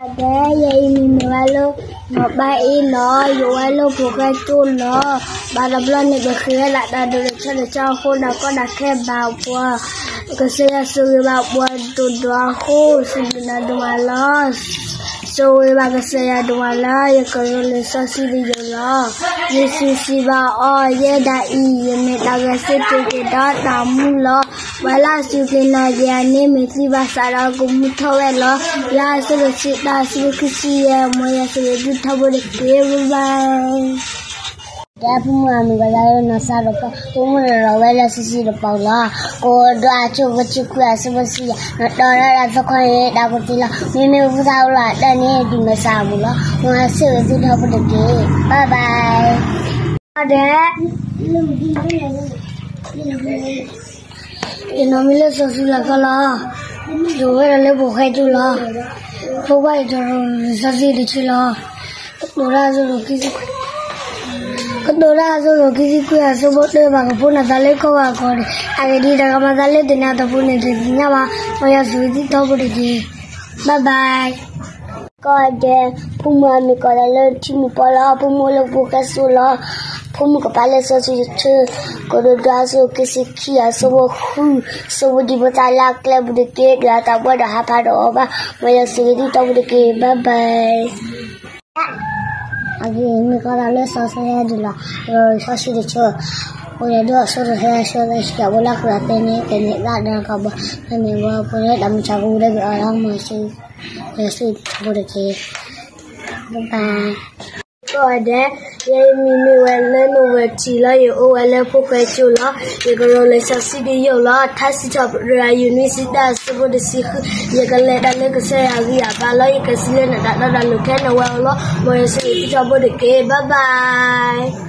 ဒီးယဲအံၤမံၤမ့ၢ်ဝဲလၢ နီၢ်ဘါအ့နီၤ, ယအိၣ်ဝဲလၢဖိၣ်ဃဲကၠိနီၤ, ဘၣ်တဘျီန့ၣ် ပဃ့ဝဲဒၣ်တၢ်ဒိၣ်လၢဆၢထၢၣ်ဆၢအဃိဒီးကီၢ်ဒၣ်ခဲဘၣ်ပှၤ, ကစၢ်ယွၤဆိၣ်ဂ့ၤဘၣ်ပှၤဒိၣ်ဒိၣ်အဃိ စံးဘျုးနၤဒိၣ်မးလီၤ. ဆိၣ်ဂ့ၤဘၣ်ကစၢ်ယွၤဒိၣ်မးလၢ ယကရၢလၢစီဆှံတယုၢ်လီၤ. ယစံးစံးဘၣ်အီၤ ယဲဒၣ်အံၤ ယမ့ၢ်တၢ်ဂဲၤဆၢထၢၣ်က့ၤဒီးတၢ်မူလီၤ. ပှၤလၢအစူၢ်က့ၤနာ်က့ၤယၤန့ၣ် မ့ၢ်သံဘၣ်ဆၣ်ဒီးကမူထီၣ်ဝဲလီၤ. လၢအဆိၣ်ဂ့ၤဆံးတၢ်ဆံခံဆံယဲၢ် မ်ယွၤဆိၣ်ဂ့ၤသုထီဘိတက့ၢ်, bye bye. ဒီးဖိမုၣ်အမံၤကလီၤလၢနီၢ်စၢ်တပီ, ဖိမုၣ်တရီၤဝဲလၢစီဆှံတပီလီၤ. ကဒိးအဆိကတၢၢ်ဃုအဆၢဖိတဆံယဲၢ်, နတီၤထီၣ်တၢ်သီခီန့ၣ် တၢ်ကတ့လီၤ. မ့မ့ၢ်ဖိသၣ်အိၣ်လၢအတၢ်န့ၣ် ဒုးမဲာ်ဆှးမူလီၤ. မ်ယွၤဆိၣ်ဂ့ၤသုထီဘိတက့ၢ်, bye bye. ဒီး ယနီၢ်မံၤလၢစီၤစူၤလၤကီလီၤ. ယအိၣ်ဝဲဒၣ်လၢဖိၣ်ဃဲကၠိလီၤ. ဖိခွါအံၤတရီၤလၢစီဆှံတဆၢလီၤ. ကတိၤတၢ်အဆၢဒိၣ်ခံဆံခွံ, ကတိၤတၢ်အဆၢဒိၣ်ခံဆံခွံအဆၢဖိတၢ ဘၣ်ကဖိနသးလၢခီၣ်ဘၣ်ကီၢ်န့ၣ် အဂ့ၢ်ဒ်အံၤတၢ်ကမၤသးလၢသ့ၣ်ညါတပူၤန့ၣ် တသ့ၣ်ညါဘၣ်. မ်ယွၤဆိၣ်ဂ့ၤသုထီဘိတက့ၢ်, bye bye. ကီၢ်ဒဲး, ဖိမုၣ်အမံၤကလီၤလၢထံမုၢ်ပီလီၤ. ဖိမုၣ်အိၣ်လၢဖိၣ်ဃဲကၠိလီၤ. ဖိမုၣ်ကပာ်လၢစီဆှံတဆၢ, ကတိၤတၢ်အဆၢဒိၣ်ခံဆံခံအဆၢဖိဃု, ဆိၣ်ဂ့ၤဒံးဖိသၣ်လၢအကျဲပူၤတက့ၢ်. ဒုးအသးပှဲၤဒီးဟးဖးဒီးအီၤဘၣ်. မ်ယွၤဆိၣ်ဂ့ၤသုထီဘိတက့ၢ်, bye bye. အဂ့ၢ်မ့ၢ်ကီသးလၢစီၤစဲယၤဒုးလီၤ. စီဆှံတဆၢ, အိၣ်ဒီးဒိၣ်အဆိကတၢၢ်ဆၢ ဆှၢသးဆှံအဝဲလၢဃုာ်အသဲန့ၣ် ကန့ၢ်သးဒီးကီၢ်ဘီ မ့မ့ၢ်ဝဲပှဲၤလၢတၢ်မုၢ်ဆါကဝံၤလၢကအီၤလီၤ. မ်ယွၤဆိၣ်ဂ့ၤသုထီဘိတက့ၢ်, bye bye. ကီၢ်ဒဲး, ယဲအံၤမံၤမ့ၢ်ဝဲလၢနိဝဲထံလီၤ. ယအိၣ်ဝဲလၢဖိၣ်ဃဲကၠိလီၤ. ယကရၢလၢစီဆှံတယုၢ်လီၤ. ထါစံးထီၣ်ပတြၢၤ အယူၢ်နွံဆံတၢ အဆၢဖိတဆံဃု, ယကလဲၤတၢ်လၢကစၢ်ယွၤအဂံၢ်အဘါလီၤ. ယကစံးလၢနတၢ်တီတၢ်လိၤခဲလၢာ်ဝဲအီၤလီၤ. မ်ယွၤဆိၣ်ဂ့ၤသုထီဘိတက့ၢ်, bye bye.